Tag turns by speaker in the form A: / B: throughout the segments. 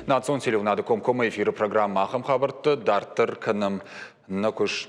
A: Национ телеуынады комкоммӕ эфиры программӕ ахӕм хабӕрттӕ дарддӕр кӕнӕм нӕ куыст.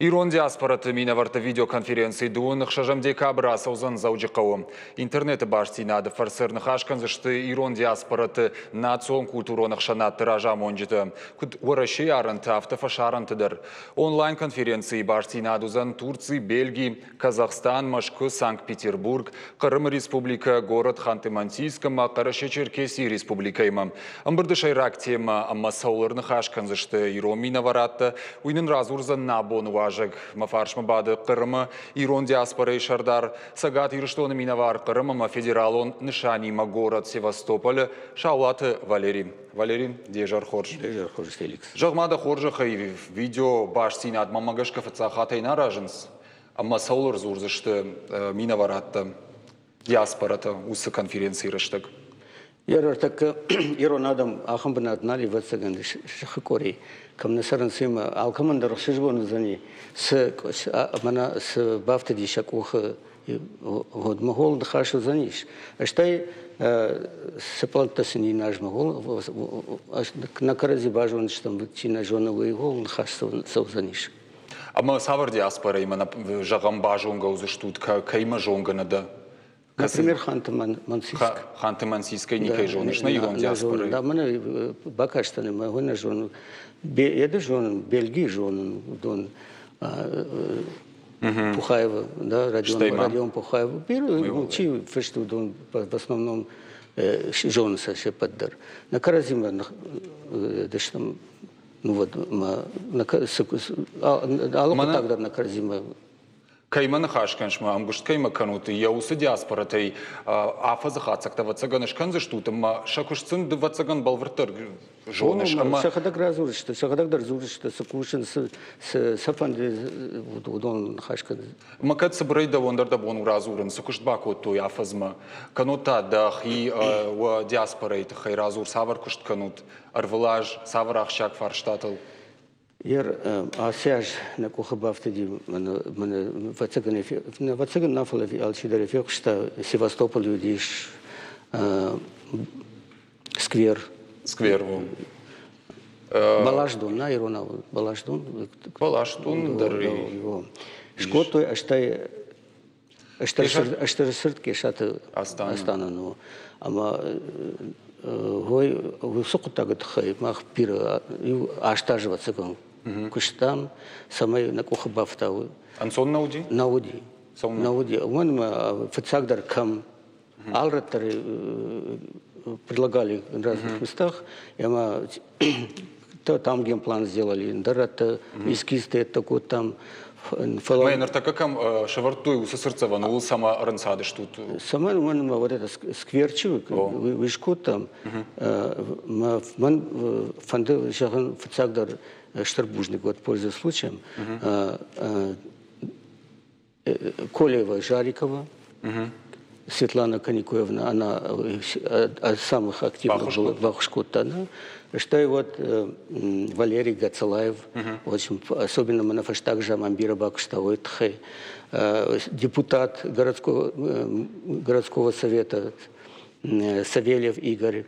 A: Ирон диаспораты минӕвӕртты видеоконференци дыууын ӕхсӕзӕм декабры ацӕудзӕн Дзӕуджыхъӕуы. Интернеты бастдзинады фӕрцы ӕрныхас кӕндзысты ирон диаспораты национ-культурон ӕхсӕнадты разамонджытӕ, куыд Уӕрӕсейы арӕнты, афтӕ фӕсарӕнты дӕр. Онлайн-конференцийы бастдзинад уыдзӕн Турци, Бельги, Казахстан, Мӕскуы, Санкт-Петербург, Хъырымы республикӕ, город Ханты-Мансийск ӕмӕ Хъӕрӕсе-Черкесийы республикӕимӕ. Ӕмбырды сӕйраг темӕ ӕмӕ цӕуыл ӕрныхас кӕндзысты ирон минӕварадтӕ, уый нын радзурдзӕн нӕ абоны уазӕг. Мӕ фарсмӕ бады Хъырымы ирон диаспорӕйы сӕрдар, Цӕгат Ирыстоны минӕвар Хъырым ӕмӕ федералон нысанимӕ город Севастополы Саулаты Валерий. Валерий, де зӕр хорз.
B: Де зӕр хорз, Феликс.
A: Зӕгъ-ма дӕ хорзӕхӕй, видео бастдзинад мӕнмӕ гӕсгӕ фыццаг хатӕй нӕ аразынц? Ӕмӕ цӕуыл ӕрдзурдзысты минӕварадтӕ, диаспорӕтӕ уыцы конференцийы рӕстӕг?
B: Йӕ ӕртӕккӕ ирон адӕм ахӕм бынат нал ӕвӕццӕгӕн сыхы къори, кӕм нӕ цӕрынц, ӕмӕ алкӕмӕн дӕр ӕхсызгон уыдзӕни, цы мӕнӕ цы бафтыди сӕ къухы, уӕдмӕ хол ныхас уыдзӕнис. Стӕй цы пълӕнттӕ сын и азмӕ нӕ кӕрӕдзи базондзыстӕм, чи нӕ зоны, уый хол ныхас цӕудзӕнис.
A: Ӕмӕ цавӕр диаспорӕимӕ, зӕгъӕм, базонгӕ уыдзыстут, кӕимӕ зонгӕ нӕ дӕ?
B: Например, Ханты-Мансийск.
A: Ханты-Мансийскӕй никӕй зоныс, нӕ ирон диаспорӕйы?
B: Да, мӕнӕ бакастӕн ӕмӕ уый нӕ зонын. Еды зонын, Бельгийы зонын, уыдон Пухаева, да, Родион Пухаева. Бирӕ, чи фыст, уыдон в основном зонынц се ппӕт дӕр. Нӕ кӕрӕдзимӕ дыстӕм. Ну вот, алы хъуыддаг дӕр нӕ кӕрӕдзимӕ.
A: Кӕимӕ ныхас кӕныс ӕмӕ ӕмгуыст кӕимӕ кӕнут, йӕ уыцы диаспорӕтӕй афӕдзы хатдзӕгтӕ ӕвӕццӕгӕн скӕндзыстут ӕмӕ сӕ куыст сын ды ӕвӕццӕгӕн бӕлвырддӕр зоныс ӕмӕ
B: сӕхӕдӕг радзурдзысты, сӕхӕдӕг дӕр дзурдзысты, цы кусынц, цы сӕ фӕнды, уыдон ныхас кӕнын.
A: Ӕмӕ кӕд цыбырӕй дӕуӕн дӕр дӕ бон у радзурын, цы куыст бакодтой афӕдзмӕ, кӕннод та дӕхи уӕ диаспорӕйы тыххӕй радзур, цавӕр куыст кӕнут, ӕрвылаз цавӕр ахсджиаг фарстатыл?
B: Ер ацы аз нӕ къухы бафтыди мӕнӕ ӕвӕццӕгӕн, ӕвӕццӕгӕн нӕ, фӕлӕ алчидӕр фехъуыста, Севастополы уыдис сквер.
A: Сквер, о.
B: Баласдон, нӕ иронау Баласдон.
A: Баласдон дӕр.
B: Скодтой, стӕй Стыр сырд Кесаты Астанӕн у. Ӕмӕ уый уыцы хъуыддаджы тыххӕй мах бирӕ иу 8 азы ӕвӕццӕгӕн куыстам, цӕмӕй нӕ къухы бафта.
A: Ӕнцон нӕ уыди?
B: Нӕ уыди. Нӕ уыди. Уымӕн ӕмӕ фыццагдӕр кӕм алрӕттӕр предлагали в разных местах, ӕмӕ там генплан сделали, ӕндӕр рӕтты эскизтӕ это кодтам.
A: Фӕлӕ ныртӕккӕ кӕм сӕвӕрдтой уыцы цыртдзӕвӕн, ууыл цӕмӕ ӕрынцадыстут?
B: Цӕмӕн, уымӕн ӕмӕ вот это скверчик уый скодтам. Мӕн фӕнды зӕгъын фыццагдӕр стыр бузныг, вот пользуясь случаем, Колева Жарикова, Светлана Коникоевна, она из самых активных была баххуыс кодта, да. Стӕй вот Валерий Гацалаев, очень, особенно мӕнӕ фӕстаг заман бирӕ бакуыста уый тыххӕй. Депутат городского совета Савельев Игорь.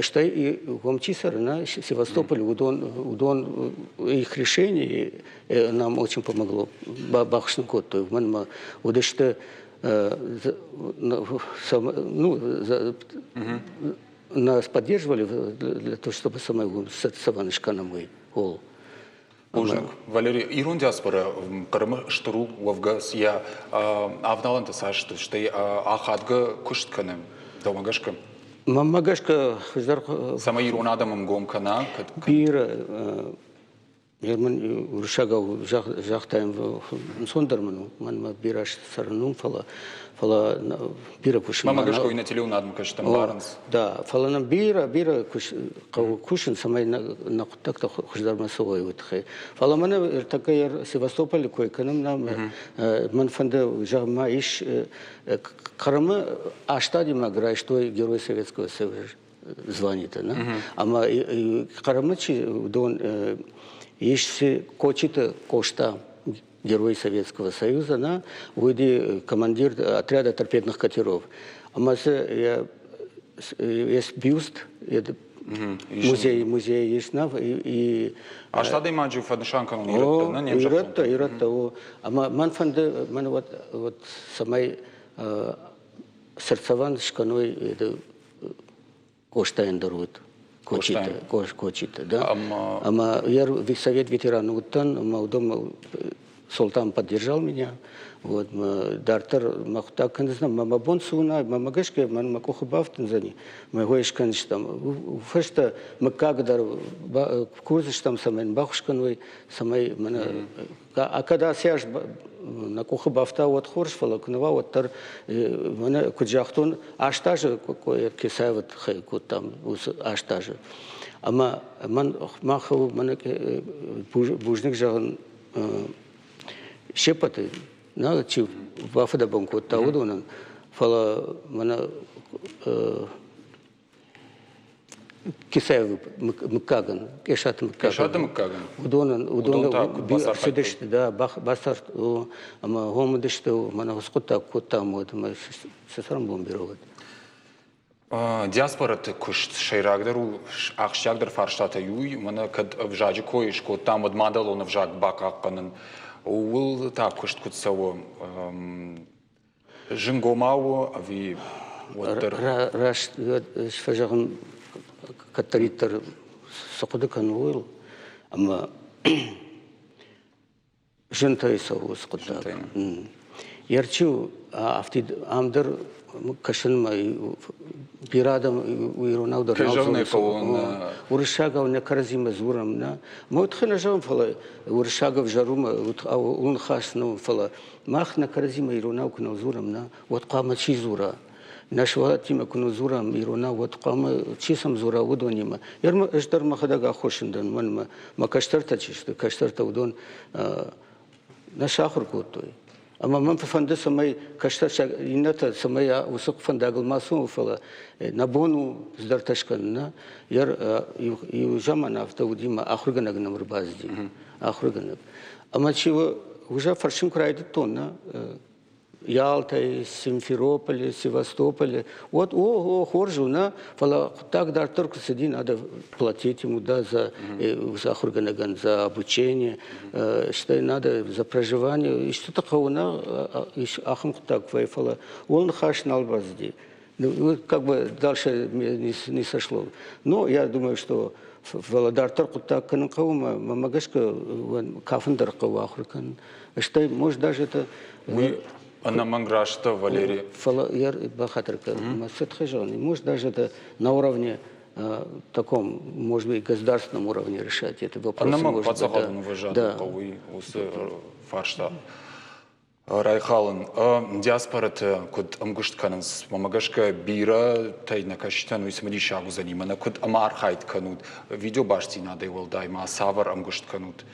B: Стӕй уым чи цӕры, на Севастополь, уыдон их решение нам очень помогло. Баххуыс нын кодтой. Уымӕн ӕмӕ уыдысты ну, нас поддерживали для того, чтобы самой цыртдзӕвӕн скӕнӕм уый ол.
A: Бузныг. Валерий, ирон диаспорӕ Хъырымы стыр у, уӕвгӕ йӕ авналӕнтӕ цас сты, стӕй ахадгӕ куыст кӕны, дӕумӕ гӕсгӕ?
B: Мӕнмӕ гӕсгӕ хуыздӕр...
A: Цӕмӕй ирон адӕм ӕнгом кӕна?
B: Бирӕ Мын уырыссагау загътаем ӕнцондӕр мын у, мӕнмӕ бирӕ цӕрын у, фӕлӕ бирӕ кусын.
A: Мӕнмӕ гӕсгӕ нӕ телеуынадмӕ кӕсджытӕ ӕмбарынц.
B: Да, фӕлӕ нӕм бирӕ, бирӕ хъӕуы кусын, цӕмӕй нӕ хъуыддӕгтӕ хуыздӕрмӕ цӕуой, уый тыххӕй. Фӕлӕ мӕнӕ ӕртӕккӕ Севастополы кой кӕнӕм, мӕн фӕнды, зӕгъ ма ис Хъырымы аст адӕймаг райстой Герой Советского Союза званиты. Ӕмӕ Хъырымы чи уыдон ис Кочиты Къоста, Герой Советского Союза, на, уыди командир отряда торпедных катеров. Ӕмӕ дзы есть бюст. Музей, музей ис нӕ и
A: Аст адӕймаджы фӕнысан кӕнон ирӕттӕ, нӕ не
B: Ирӕттӕ, ирӕттӕ, о. Ӕмӕ мӕн фӕнды, мӕн вот, вот цӕмӕй цыртдзӕвӕн скӕной Къостайӕн дӕр уыд. Кочиты, Кочиты, да. Ӕмӕ я совет ветеран уыдтӕн, ӕмӕ уыдон Солтан поддержал меня. Вот, дарддӕр мӕ хъуыддаг кӕндзынӕн, мӕ мӕ бон цы уына, мӕ гӕсгӕ мӕн мӕ къухы бафтындзӕни, мӕ хой скӕндзыстӕм. Фӕстӕ мыггаг дӕр курдзыстӕм, цӕмӕй баххуыс кӕной, цӕмӕй мӕнӕ кӕд ацы аз нӕ къухы бафта, уӕд хорз, фӕлӕ куы нӕ уа, уӕддӕр мӕнӕ куыд загътон, 8 азы Кесаевы тыххӕй кодтам, уыцы 8 азы. Ӕмӕ мӕн мах мӕнӕ бузныг зӕгъын се ппӕты, нӕ чи бафыдӕбон кодта, уыдонӕн, фӕлӕ мӕнӕ Кисаевы мыггагӕн, Къесаты мыггагӕн.
A: Къесаты мыггагӕн?
B: Уыдонӕн, уыдон цыдысты, да, бацард, ӕмӕ хом уыдысты, мӕнӕ уыцы хъуыддаг кодтам, уӕд ӕмӕ сӕ цӕрӕнбон бирӕ уыд.
A: Диаспораты куыст сӕйрагдӕр у ахсджиагдӕр фарстатӕй уый, мӕнӕ кӕд ӕвзаджы кой скодтам, уӕд мадӕлон ӕвзаг бахъахъхъӕнын. Ууыл та куыст куыд цӕуы? Зынгомау у ӕви уӕддӕр?
B: Раст фӕзӕгъын, кӕддӕриддӕр цы хъуыды кӕны, ууыл, ӕмӕ зынтӕй цӕуы уыцы хъуыддаг. Ерчи афтид ам дӕр кӕсынмӕ бирӕ адӕм иронау дӕр нал дзурынц. Уырыссагау нӕ кӕрӕдзимӕ дзурӕм, нӕ. Мӕ тыххӕй нӕ зӕгъын, фӕлӕ уырыссаг ӕвзӕр у, у ныхас нӕу, фӕлӕ мах нӕ кӕрӕдзимӕ иронау куы нӕ дзурӕм, нӕ, уӕд хъуамӕ чи дзура? Нӕ сывӕллӕттимӕ куы нӕ дзурӕм иронау, уӕд хъуамӕ чи сӕм дзура, уыдонимӕ. Ӕз дӕр мӕхӕдӕг аххосджын дӕн, мӕнмӕ мӕ кӕстӕртӕ чи сты, кӕстӕртӕ уыдон нӕ сахуыр кодтой. Ӕмӕ мӕн фӕнды, цӕмӕй кӕстӕр иннӕтӕ, цӕмӕй уыцы фӕндагыл ма цӕуой, фӕлӕ нӕ бон у цыдӕртӕ скӕнын. Нӕ? Иу заман афтӕ уыди, мӕ ахуыргӕнӕг нӕм ӕрбацыди, ахуыргӕнӕг. Ӕмӕ чи уже фӕрсын куы райдыдтон, нӕ, Ялтӕй, Симферополе, Севастополе, уӕд о, о, хорз у, нӕ, фӕлӕ хъуыддаг дарддӕр куы цыди, надо платить ему, да, за ахуыргӕнӕгӕн за обучение, стӕй надо за проживание, исты хъӕуы, нӕ, ахӕм хъуыддаг вӕййы, фӕлӕ уыл ныхас нал бацыди. Ну, как бы дальше не сошло. Но я думаю, что фӕлӕ дарддӕр хъуыддаг кӕнын хъӕуы, мӕ гӕсгӕ кафын дӕр хъӕуы ахуыр кӕнын. Стӕй, может, даже это...
A: Уый ӕнӕмӕнг раст дӕ, Валерий.
B: Фӕлӕ йӕ бахатыр кӕн, мӕ цы тыххӕй зӕгъын, может, даже это на уровне таком, может быть, государственном уровне решать это вопрос.
A: Ӕнӕмӕнг паддзахадон ӕмвӕзады хъӕуы уыцы фарста райхалын. Диаспораты куыд ӕмгуыст кӕнынц, мӕмӕ гӕсгӕ бирӕтӕй нӕ кӕсджытӕн уый цымыдисаг уыдзӕни, мӕнӕ куыд ӕмархайд кӕнут, видеобастдзинадӕй уӕлдай ма цавӕр ӕмгуыст кӕнут?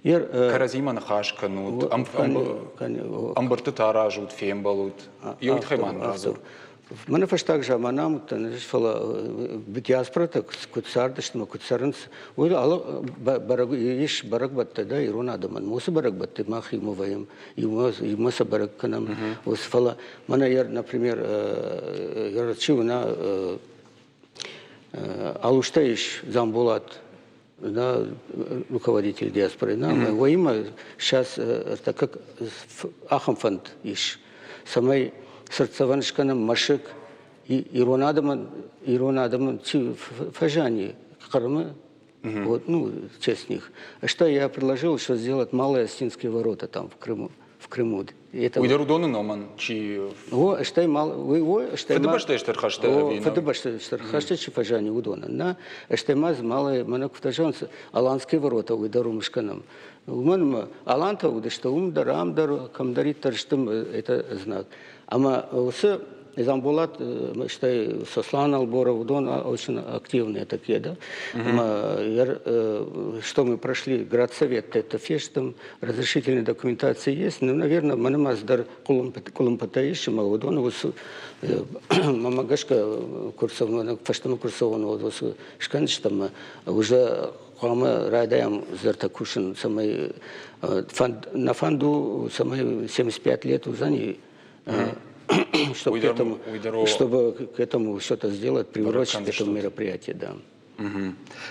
A: Кӕрӕдзимӕ ныхас кӕнут, ӕмбырдтытӕ аразут, фембӕлут. Еу тыххӕй ма нын радзур.
B: Мӕнӕ фӕстаг заман амыдтӕн, фӕлӕ диаспорӕтӕ куыд цардысты ӕмӕ куыд цӕрынц, уый алы бӕрӕг ис бӕрӕгбӕттӕ да ирон адӕмӕн. Уыцы бӕрӕгбӕтты мах иумӕ вӕййӕм, иумӕ сӕ бӕрӕг кӕнӕм. Фӕлӕ мӕнӕ, например, чи уына Алуштӕ ис Дзамболат, да, руководитель диаспоры, да, уыимӕ сейчас ӕртӕккӕ ахӕм фӕнд ис, цӕмӕй цыртдзӕвӕн скӕнӕм мӕсыг ирон адӕмӕн, ирон адӕмӕн чи фӕзиани Хъырымы, вот, ну, в честь них. Что я предложил, что сделать Малые Осетинские ворота там в Крыму. В Крыму.
A: Это... Уый дӕр уыдоны номӕн чи...
B: О, стӕй мал, уый, о, стӕй
A: Фыдыбӕстӕйы стыр хӕсты ӕви
B: Фыдыбӕстӕйы стыр хӕсты чи фӕзиани, уыдонӕн, нӕ. Стӕй ма малые, мӕнӕ куыд зӕгъынц, Аланские ворота уый дӕр уым скӕнӕм. Уымӕн ӕмӕ алантӕ уыдысты уым дӕр, ам дӕр, кӕмдӕриддӕр сты, это знак. Ӕмӕ уыцы Замболат, стӕй Сослан Алборов, уыдон очень активные такие, да. Что мы прошли градсовет, это фестом, разрешительная документация есть, ну, наверное, мӕнӕ дӕр къуылымпытӕ ис, ӕмӕ уыдон уыцы мӕмӕ гӕсгӕ курсовон, фӕстӕмӕ курсовон уыцы скӕндзыстӕм, уже хъуамӕ райдайӕм зӕртӕ кусын, цӕмӕй нӕ фӕнд у, цӕмӕй 75 лет уыдзӕни. Чтобы, к этому, чтобы к этому что-то сделать, приурочить к этому мероприятию, да.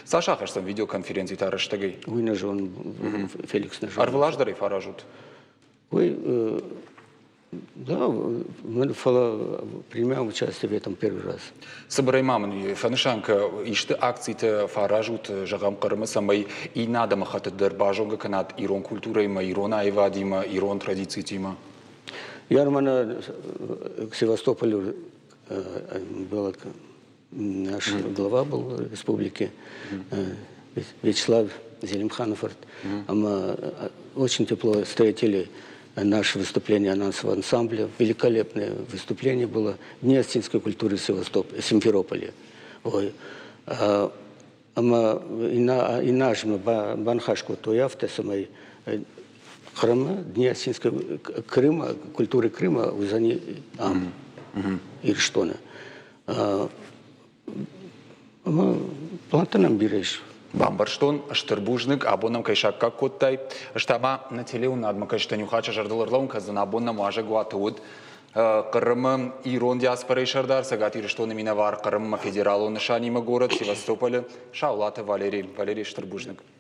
A: Цас ахӕсдзӕн видеоконференцитӕ рӕстӕгӕй?
B: Уый нӕ зонын, Феликс нӕ зоны.
A: Ӕрвылаз дӕр ӕй фӕаразут?
B: Уый, да, мы фӕлӕ принимаем участие в этом первый раз.
A: Цыбырӕй ма мын фӕнысан кӕ, исты акцитӕ фӕаразут, зӕгъӕм, Хъырымы, цӕмӕй иннӕ адӕмыхӕттыты дӕр базонгӕ кӕнат ирон культурӕимӕ, ирон аивадимӕ, ирон традицитимӕ?
B: Я мӕнӕ Севастополы было наш глава был республики Вячеслав Зелимханов. Мы очень тепло встретили наше выступление анансового ансамбля. Великолепное выступление было Дни осетинской культуры в Севастополе, Симферополе. Ой. Ӕмӕ иннӕ азмӕ баныхас кодтой афтӕ, цӕмӕй Хъырымы, Дни осетинской Крыма, культуры Крыма уыдзӕни ам, Ирыстоны. Ӕмӕ плантӕ нӕм бирӕ ис.
A: Бамбӕрстон, стыр бузныг, абон нӕм кӕй саккаг кодтай. Ӕз та ма нӕ телеуынадмӕ кӕсджытӕн иу хатт сӕ зӕрдыл ӕрлӕууын кӕндзӕн, абон нӕм уазӕгуаты уыд Хъырымы ирон диаспорӕйы сӕрдар, Цӕгат Ирыстоны минӕвар Хъырыммӕ федералон нысанимӕ горӕт Севастополы Саулаты Валерий. Валерий, стыр бузныг.